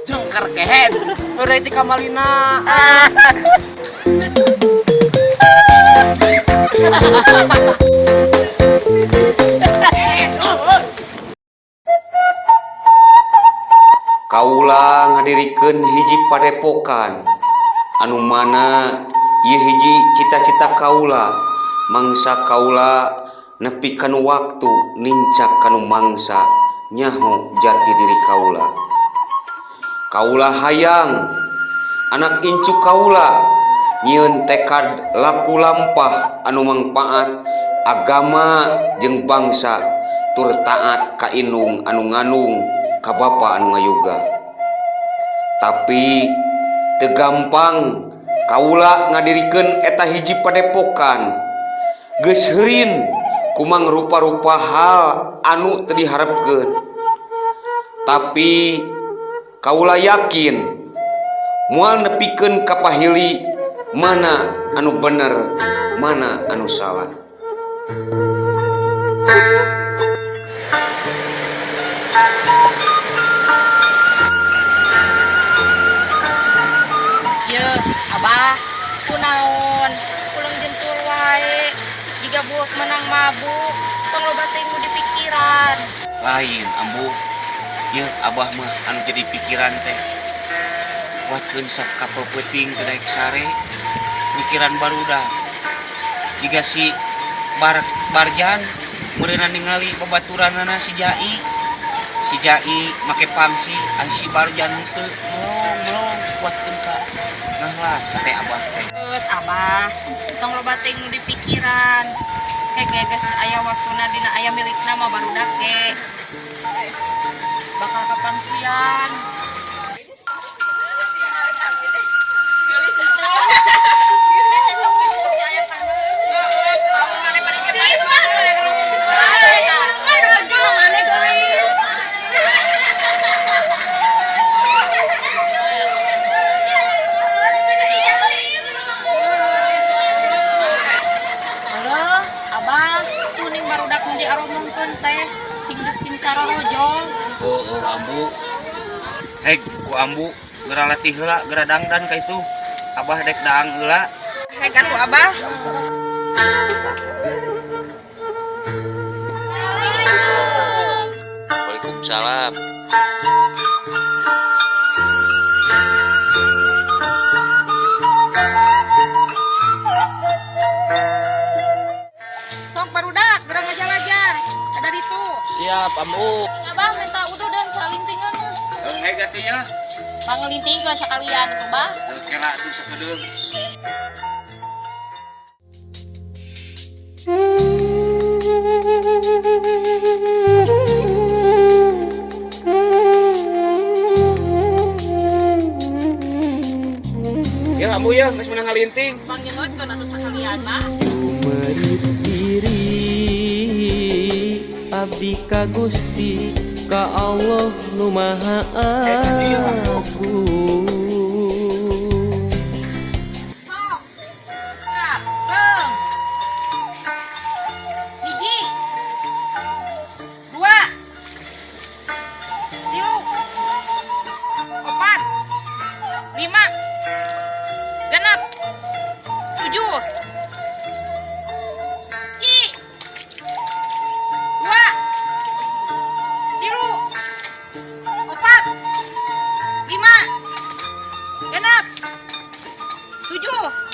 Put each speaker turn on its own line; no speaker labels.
Jengker kehed, heureuy ti kamalina.
Kaula ngadirikeun hiji padepokan anu mana ieu hiji cita-cita kaula mangsa kaula nepi kanu waktu nincak kanu mangsa nyaho jati diri kaula. Kaula hayang anak incu kaula nyieun tekad laku lampah anu mangpaat agama jeung bangsa tur taat ka indung anu ngandung ka bapa anu ngayuga. Tapi teu gampang kaula ngadirikeun eta hiji padepokan. Geus heurin kumang rupa-rupa hal anu teu diharepkeun. Tapi kaula yakin moal nepikeun ka pahili mana anu bener mana anu salah.
Ye, Abah, kunaon, pulang jentul wae, jiga buuk menang mabuk, tong loba teuing nu dipikiran.
Lain ambu, ye abah mah anu jadi pikiran teh. Kuatkeun sakapeuting teu daek sare, mikiran barudak. Jiga si Barjan meureunna ningali babaturanana si Jai. Si Jai make pangsi, ari si Barjan teu melong-melong kuatkeun ka ngahlas kate abah teh.
Geus Abah, tong loba teuing nu dipikiran. Hege geus aya waktuna dina aya milikna mah barudak ge. Bakal kapangsian. Alah, Abah, tuning barudak nu diaromongkeun teh sing geus sing karorojol.
Oh, ambu. Heg ku ambu geura latih heula, geura dangdan ka itu. Abah dek daang heula.
Heg atuh Abah.
Waalaikumsalam.
Sok barudak, geura ngajar-ajar. Ada ditu.
Siap, ambu.
Abah minta uduh dan salintingan mah.
Heg atuh nya.
Pangelintingkeun sakalian atuh, Bah.
Kela atuh sakedeung. Ya ambu ya, geus meunang ngalinting.
Pangnyeungeutkeun atuh sakalian, Bah.
Merit diri abdi ka Gusti ka Allah nu Maha Agung.
Sok. Siap. Peung. Hiji. Dua. Tilu. Opat. 5. 6. 7. Hiji. 2. 3. 4. 5. 6. 7.